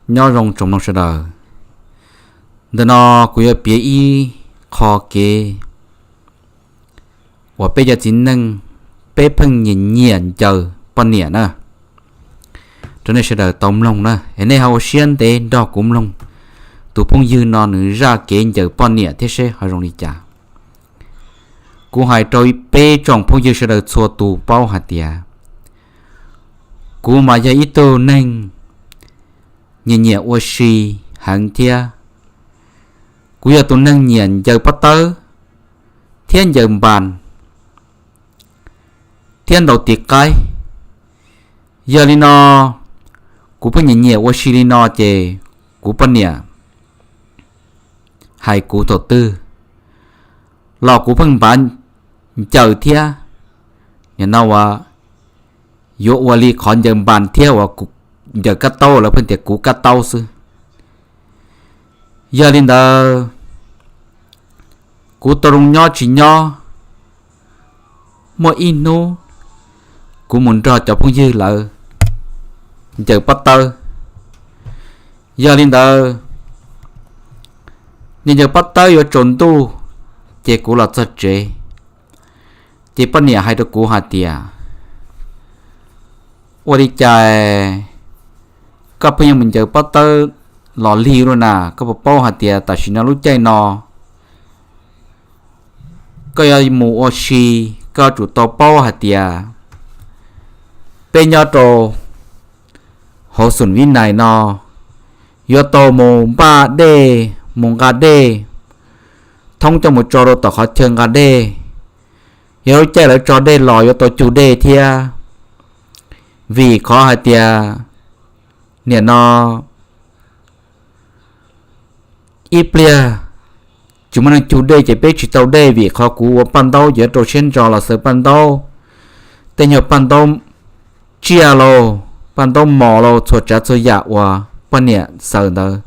Nyob zoo tsoom mloog sawv daws. Ntawm no kuv yuav piav ib qho kev uas peb cov txiv neej, peb pheej nyiam nyiam ncaws poj niam na. Rau nej sawv daws tau mloog na, es nej ho ua siab ntev nrog kuv mloog tus phooj ywg no nws zaj kev ncaws poj niam thiab seb ho zoo li cas. Kuv hais rau peb tsoom phooj ywg sawv daws txhua tus paub hais tias kuv mas yog ib tug neeg nyiam nyiam ua si heev thiab. Kuv yog tus neeg nyiam ncaws pob tawb thiab ncaws npas thiab ntaus tiv qaib. Yog li no, kuv pheej nyiam nyiam ua si li no ces kuv poj niam hais kuv thaum twg los kuv pheej npav ncaws thiab. Nim no uas yuav ua li qhov ncaws npas thiab uas ncaws kab taub, lawv pheej tias kuv kab taub xwb. Yog li ntawd, kuv tau zoo nyob tsis nyob, muaj ib hnub kuv mus nrog cov phooj ywg lawv ncaws pob tawb. Yog li ntawd, ncaws ncaws pob tawb yuav tsaus ntuj, ces kuv los txog tsev, ces poj niam hais rau kuv hais tias, ua li cas koj pheej yuav mus ncaws pob tawb los lig luaj na? Koj puas paub hais tias tam sim no lub caij no koj yuav mus ua si, koj yuav tsum tau paub hais tias peb nyob rau hauv xum Vib Nais no yuav tau mus npaj dej, mus nqa dej thoob coj mus tso rau tom qhov chaw nqa dej. Yog lub caij lawv tso dej los yuav tau cug dej thiab, vim qhov hais tias nim no ib pliag tsis muaj neeg cug dej ces peb tsis tau dej, vim qhov kuv ua paj ntaub ces yuav rau siab ntso los xaws paj ntaub. Tej nyuag paj ntaub tsiaj lauj, paj ntaub mos lauj, txhua tsav txhua yam uas poj niam xaws ntawd.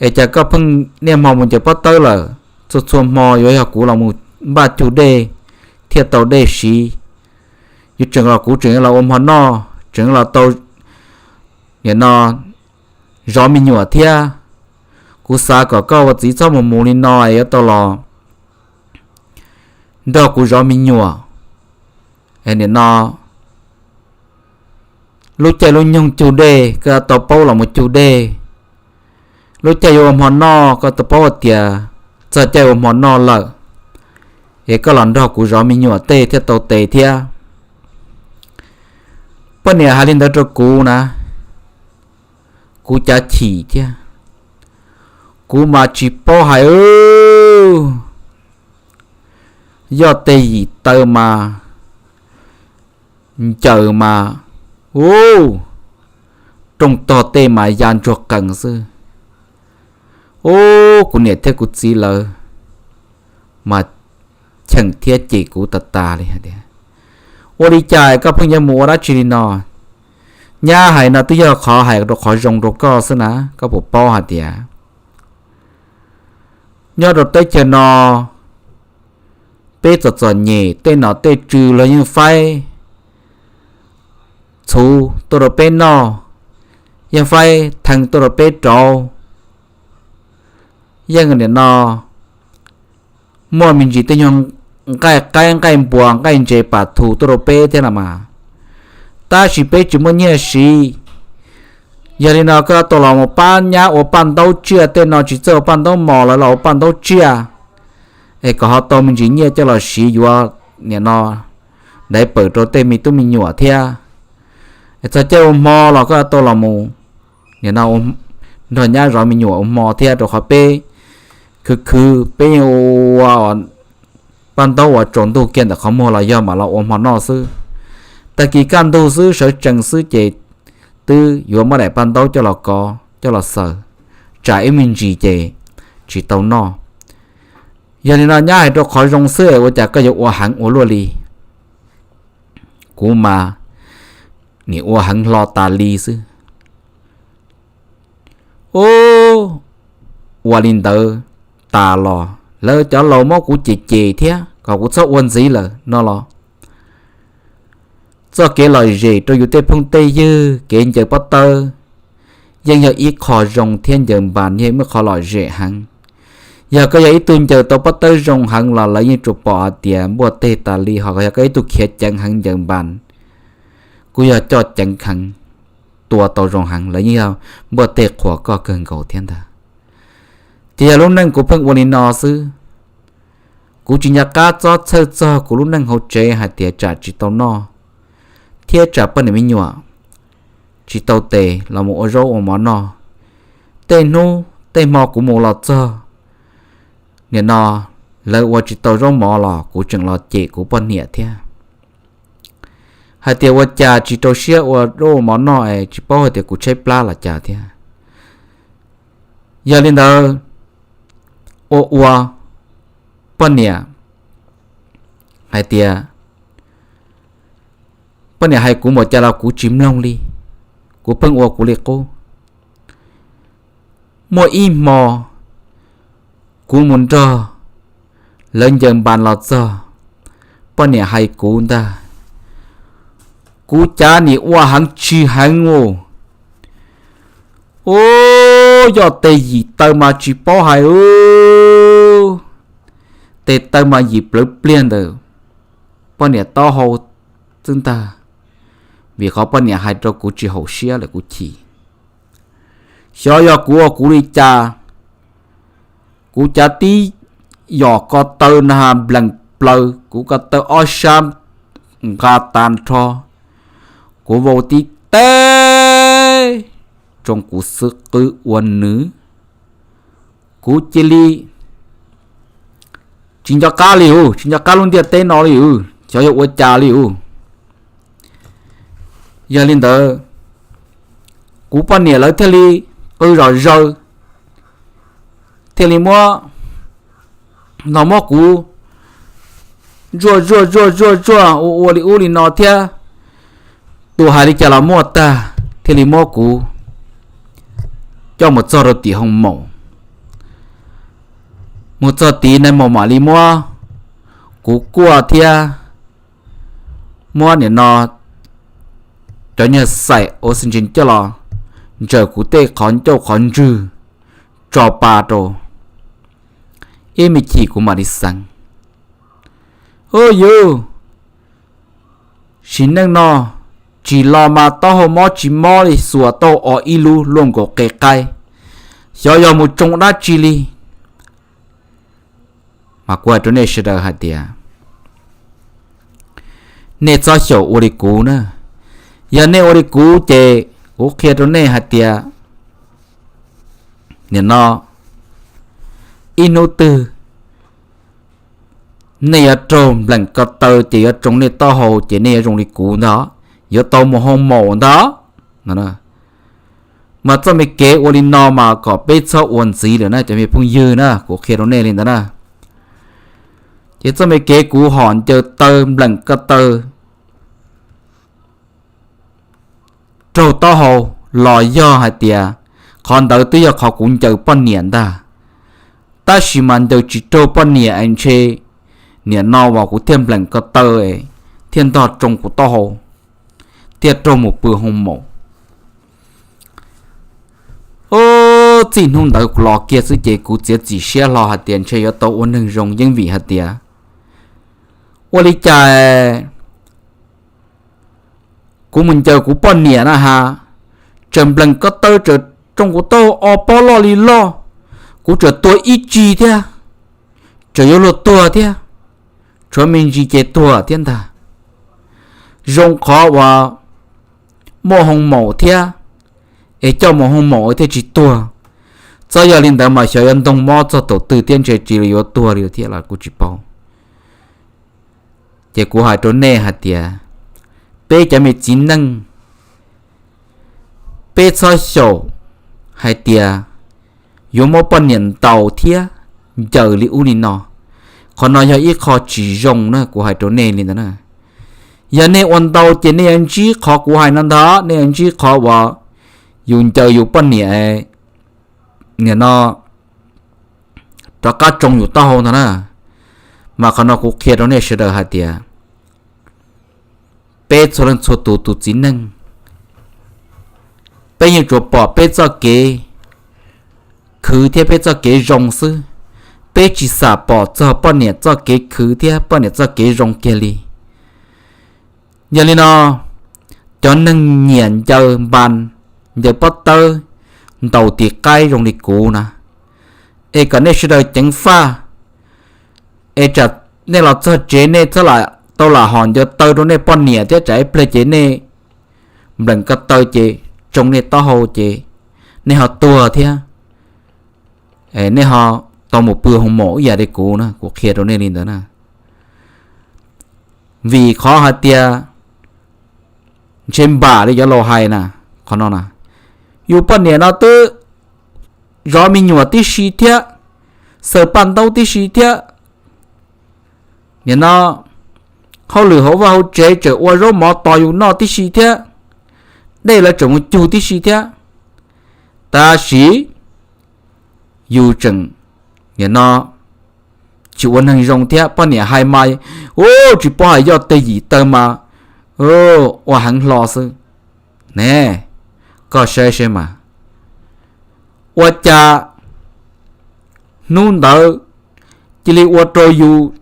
Es cas koj pheej niaj hmo mus ncaws pob tawb lawm, txhua txhua hmo yuav yog kuv los mus npaj cug dej thiaj tau dej siv. Yuav tseem los kuv tseem yuav los ua hmo noj, tseem los tau nim no zov me nyuam thiab. Kuv xav kom koj ua txiv txhob mus mus li no, yuav tau los nrog kuv zov me nyuam. Nim no lub caij lub nyoog cug dej koj tau paub los mus cug dej. Lub caij yuav ua hmo noj koj tau paub hais tias txog caij ua hmo noj lawm, es koj los nrog kuv zov me nyuam tej thiaj tau tes thiab. Poj niam hais li ntawd rau kuv na, kuv cav chim thiab. Kuv mas tsis paub hais, yog tej yim taw mas ncaws mas, u, rooj tog tej mas ya ntsuag qees xwb. U, kuv niam thiab kuv txiv lawv mas cheem thiab cem kuv tas tas li hais tias, ua li cas koj pheej yuav mus ua dab tsi li no? Nyab hais no twb yog qhov hais rau qhov zoo rau koj xwb na, koj puas paub hais tias nyob rau teb chaws no peb txom txom nyem, tej nom tej tswv los yeej faib txhuv tuaj rau peb noj, yeej faib thee tuaj rau peb rauv. Yeej nim no muaj me ntsis tej nyuag nqaij qaib nqaij npua nqaij ntses pam thu tuaj rau peb thiab los mas, tab sis peb tsis muaj nyiaj siv. Yog li no koj tau los mus pab nyab ua paj ntaub tsiaj, tej no tsis txawj ua paj ntaub mos lawv los ua paj ntaub tsiaj, es kom ho tau me ntsis nyiaj coj los siv yuav nim no daiv pawm rau tej me tub me nyuam thiab. Es txog caij ua hmo los koj tau los mus nim no nrog nyab zov me nyuam ua hmo thiab, rau qhov peb khwv khwv peb yeej ua paj ntaub uas tsaus ntuj kiag ntawm qhov muag los yog mam los ua hmo noj xwb. Tag kis kaj ntug xwb sawv tsees xwb ces twb yuav muab daim paj ntaub coj los kov coj los xaws, tsam ib me ntsis ces tsis tau noj. Yog li no nyab hais rau qhov zoo xwb es ua cas koj yuav ua heev ua luaj li? Kuv mas nim ua heev hlo tas li xwb. Ub, ua li ntawd tas los lawv cov laus muab kuv cem cem thiab kom kuv txhob ua ntxiv lawm no los. Txoj kev lom zem rau yus tej phooj tej ywg kev ncaws pob tawb, yeej yog ib qho zoo thiab ncaws npas yeej muaj qhov lom zem heev. Yog koj yog ib tug ncaws tau pob tawb zoo heev los lawv yeej tsuas pom hais tias npuaj teg tas li, ho yog koj ib tug khiav ceev heev ncaws npas kuj yog coj ceev heev, tua tau zoo heev, lawv yeej yog npuaj teg qhuas koj kawg nkaus thiab ntag. Ces yog lub neej kuv pheej ua li no xwb. Kuv tsis nco qab txob txhawj txog kuv lub neej hauv tsev hais tias tsam tsis tau noj, thiab tsam poj niam me nyuam tsis tau tes los mus ua zaub ua mov noj. Tej hnub tej hmo kuv mus los txog, nim no lawv ua tsis tau zaub mov los kuv tseem los cem kuv poj niam thiab, hais tias ua cas tsis rau siab ua zaub ua mov noj es tsis paub hais tias kuv tshaib plab los cas thiab. Yog li ntawd, ua ua poj niam hais tias, poj niam hais kuv npaum cas los kuv tsis mloog li, kuv pheej ua kuv li qub. Muaj ib hmo kuv mus nrog lawv ncaws npas los txog, poj niam hais kuv ntag, kuv cav nim ua heev tsis heev u. Ub, yog tes yim taw mas tsis paub hais u, tes taw mas yim plawv pliag ntawm poj niam taub hau xwb ntag, vim qhov poj niam hais rau kuv tsis haum siab lawm kuv chim. Xyov yog kuv ua kuv li cas, kuv cav tib yom ko taw na nplees plaws, kuv ko taw ob sab nqa tas nrho, kuv vau tib teg, tsoo kuv xwb qwb ua nws, kuv cia li tsis nco qab li u, tsis nco qab lub ntiaj teb no li u, xyov yog ua cas li u. Yog li ntawd, kuv poj niam lawv thiaj li qw zom zaws, thiaj li muab, no muab kuv zuaj zuaj zuaj zuaj zuaj ua ua li ub li no thiab, tus hais li cas los muaj tag, thiaj li muab kuv coj mus txog rau tim hoo maum. Mus txog tid nais maum mam li muab kuv kuaj thiab muab nim no cov nyuag xaim oxygen coj los ntsaws kuv tej qhov ncauj qhov ntswg tso pa rau, ib me chim kuv mam li xeev. Ub yuv, sim neej no tsis los mas taub hau mob tsis mob li xuas tau o ib lub luaj nkaus qe qaib, xyov yog mus tsoo dab tsi li. Mas kuv hais rau nej sawv daws hais tias nej txhob xyaum ua li kuv na. Yog nej ua li kuv ces kuv qhia rau nej hais tias nim no ib hnub twg nej yuav raug npleem ko taw ces yuav tsoo nej taub hau ces nej yuav zoo li kuv ntag, yuav tau mus hoo maum ntag. Mas txoj me kev ua li no mas kom peb txhob ua ntxiv lawm na cov me phooj ywg na, kuv qhia rau nej li ntawd na. Ces txoj me kev kuv hom ncaws taw npleem ko taw raug taub hau los yog hais tias qhov ntawd twb yog qhov kuv ncaws poj niam ntag, tab sis mas ncaws tsis raug poj niam es ntshe nim no uas kuv thiaj npleem ko taw thiaj ntog tsoo kuv taub hau, thiaj raug mus pw hoo maum. Ub, txij hnub ntawd los kiag xwb ces kuv txiav txim siab hlo hais tias ntshe yuav tau ua neeg zoo yeej vim hais tias ua li cas kuv mus ncaws kuv poj niam na ha, tseem npleem ko taw tseem tsoo kuv taub hau o pob loj li loj, kuv tseem tuag ib tsig thiab, tseem yuav luag tuag thiab, tshuav me ntsis ces tuag thiab ntag. Zoo qhov uas muaj hoo maum thiab, es coj mus hoo maum thiaj tsis tuag. Txhob yog li ntawd mas xyov yuav ntoo mob txog thaum twg thiab ntshe tsis yuav tuag li thiab los kuj tsis paub. Ces kuv hais rau nej hais tias peb cov me txiv neej, peb txhob xyaum hais tias yuav muab poj niam ntaus thiab ncaws li ub li no. Qhov no yog ib qho tsis zoo na, kuv hais rau nej li ntawd na. Yog nej ua ntau ces nej yuav ntsib qhov kuv hais no ntag, nej yuav ntsib qhov uas yus ncaws yus poj niam, nim no rov qab tsoo yus taub hau ntag na. Mas qhov no kuv qhia rau nej sawv daws hais tias peb txhua leej txhua tus tus txiv neej, peb yeej tsuas pom peb txoj kev khwv thiab peb txoj kev zoo xwb, peb tsis xam pom txog poj niam txoj kev khwv thiab poj niam txoj kev zoo kiag li. Yog li no, cov neeg nyiam ncaws npas, ncaws pob tawb, ntaus tis qaib zoo li kuv na, es kom nej sawv daws ceev faj, es tsam nej los txog tsev nej txhob lam tau lam hom ncaws taw rau nej poj niam thiab tsam ib pliag ces nej nplees ko taw ces tsoo nej taub hau ces nej ho tuag thiab, nej ho tau mus pw hoo maum ib yam li kuv na, kuv qhia rau nej li ntawd na. Vim qhov hais tias ntshe npam li cov laus hais na, qhov no na, yus poj niam no twb zov me nyuam tib si thiab, xaws paj ntaub tib si thiab, nim no hauj lwm hauv vaj hauv tsev tseem ua zaub mov tos yus noj tib si thiab, dej lawv tseem mus cug tib si thiab, tab sis yus tseem nim no tsis ua neeg zoo thiab. Poj niam hais mas, u, tsis paub hais yog tej yim tawg mas ua heev hlo xwb ne. Koj saib saib mas, ua cas hnub ntawd cia li ua rau yus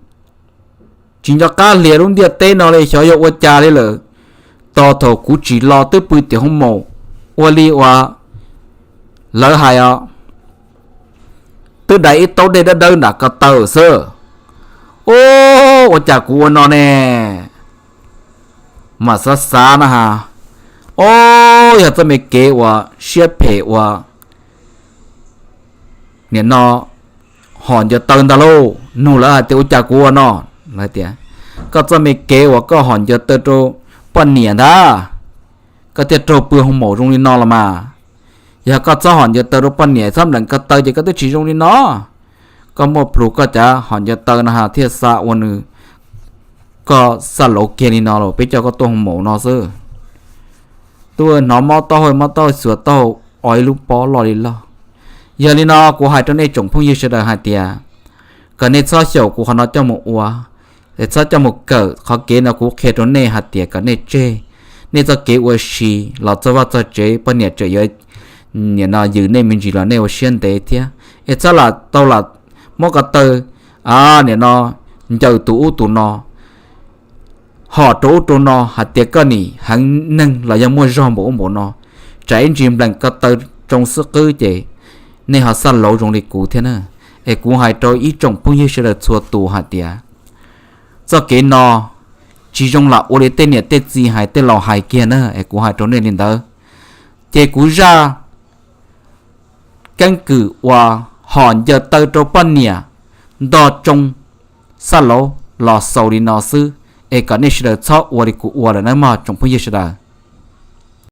tsis nco qab hlias lub ntiaj teb no li, xyov yog ua cas li lawm. Tos thaum kuv tsim los twb pw tim hoo maum, ua li uas lawv hais os, twb dai ib taub dej dawb dawb nram ko taw xwb. U, ua cas kuv ua no ne? Mas xav xav na has, o, yog txoj me kev uas siab phem uas nim no hom ncaws taw ntag lauj. Nug lawv hais tias ua cas kuv ua no, lawv tias koj txoj me kev uas koj hom ncaws taw rau poj niam ntag, koj thiaj raug pw hoo maum zoo li no los mas. Yog koj txhob hom ncaws taw rau poj niam, txhob nplees ko taw ces koj twb tsis zoo li no. Koj muaj plhus koj cav hom ncaws taw no has thiaj xa ua nws, koj xa lauv kiag li no los peb coj koj tuaj hoo maum no xwb. Twb hnov mob taub hau, mob taub hau xuas taub hau o ib lub pob loj li loj. Yog li no kuv hais rau nej tsoom phooj ywg sawv daws hais tias kom nej txhob xyaum kuv qhov no coj mus ua, es txhob coj mus kawm qhov kev no kuv qhia rau nej hais tias kom nej tseg nej txoj kev ua si los txog vaj txog tsev poj niam tseem yuav nim no yws nej me ntsis los nej ua siab ntev thiab. Es txhob lam tau lam muab ko taw nim no ncaws tus ub tus no, hom rau ub rau no hais tias koj nim heev neeg los yog muaj zog npaum ub npaum no, tsam ib ntsis nplees ko taw tsoo xwb qwb ces nej ho xaj lauv zoo li kuv thiab na. Es kuv hais rau ib tsoom phooj ywg sawv daws txhua tus hais tias txoj kev no tsis zoo lam ua li tej niam tej txiv hais tej laus hais kiag na, es kuv hais rau nej li ntawd. Ces kuv zaj keeb kwm uas hom ncaws taw rau poj niam ntog tsoo xaj lauv los xaus li no xwb, es kom nej sawv daws txhob ua li kuv ua lawm nawb mog tsoom phooj ywg sawv daws.